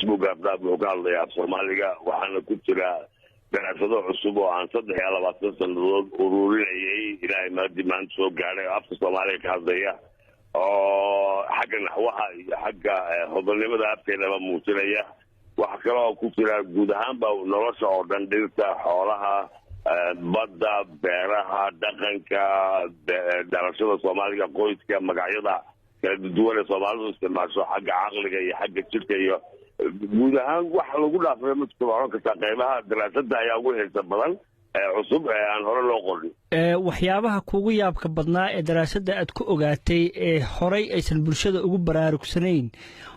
Buugga afraad wuxuu ka hadlayaa af Soomaaliga, waxaana ku jira daraasado cusub oo aan 23 sannadood ururinayay. Ilaahay maadii maanta soo gaadhay oo afka Soomaaliga ka hadlaya oo xagga naxwaha iyo xagga hodolnimada afkeenaba muujinaya. Waxaa kale oo ku jira guud ahaanba nolosha oo dhan: dhirta, xoolaha, badda, beeraha, dhaqanka, dhalashada Soomaaliga, qoyska, magacyada kala duwan ee Soomaalidu isticmaasho, xagga caqliga iyo xagga jidhka iyo guud ahaan wax lagu dhaafayo ma jirto. Oran kartaa qeybaha daraasada ayaa ugu xiisa badan ee cusub ee aan hore loo qorin. Waxyaabaha kugu yaabka badnaa ee daraasadda aad ku ogaatay ee horay aysan bulshada ugu baraarugsanayn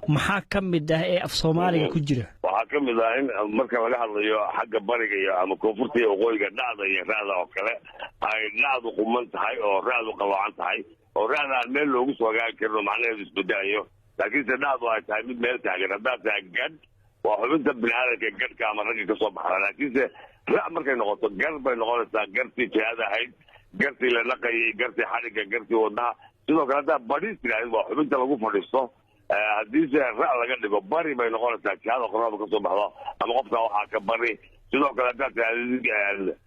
maxaa ka mid ah ee af Soomaaliga ku jira? Waxaa ka mid ah in marka laga hadlayo xagga bariga iyo ama koonfurta iyo waqooyiga, dhacda iyo ra'da oo kale ay dhacdu quman tahay oo ra'du qaloocan tahay, oo ra'da aan meel loogu soo hagaagi karin oo macnaheedu isbedelayo, laakiinse dhacdu ay tahay mid meel taagan. Haddaad tahay gadh, waa xubinta biniaadanka gadhka ama ragga ka soo baxda, laakiinse ra' markay noqoto gar bay noqonaysaa, gartii jihada ahayd, gartii la dhaqayay, gartii xadhigga, gartii wadnaha. Sidoo kale haddaa badhi tidhahdid, waa xubinta lagu fadhiisto, haddiise ra' laga dhigo bari bay noqonaysaa, jihada qorada kasoo baxdo ama qofka waxaa ka bari. Sidoo kale haddaad tidhahdid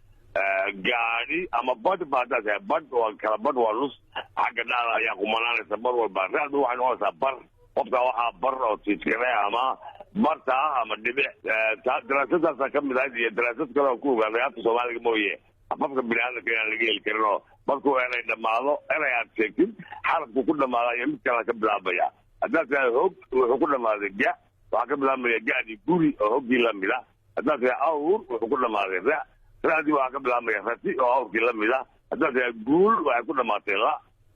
gaadhi ama badh ba, haddaad tahay badh waa kala badh, waa nus, xagga dhacda ayaa qumanaanaysa bar walba. Ra'du waxay noqonaysaa bar, qofka waxaa bar oo tiiskare ama barta ah ama dhibic. Daraasadaasa ka mid ahayd iyo daraasad kale oo ku ogaaday afka Soomaaliga mooye afafka biniaadamka inaan laga heli karin, oo markuu eray dhammaado, eray aad sheegtid xarafku ku dhamaada iyo mid kale ka bilaabaya. Haddaad tahay hog, wuxuu ku dhamaaday ga, waxaa ka bilaabmaya gadi guri oo hoggii lamid ah. Haddaad tahay awr, wuxuu ku dhamaaday ra, ra'dii waxaa ka bilaabmaya rati oo awrkii lamid ah. Haddaad tahay guul, waxay ku dhamaatay la,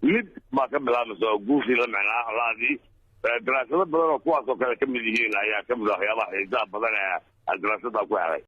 lid baa ka bilaabmaysa oo guushii la micnaa laadii. Daraasado badan oo kuwaas oo kale ka mid yihiin ayaa ka mid ah waxyaabaha xiisaha badan ee aan daraasada ku helay.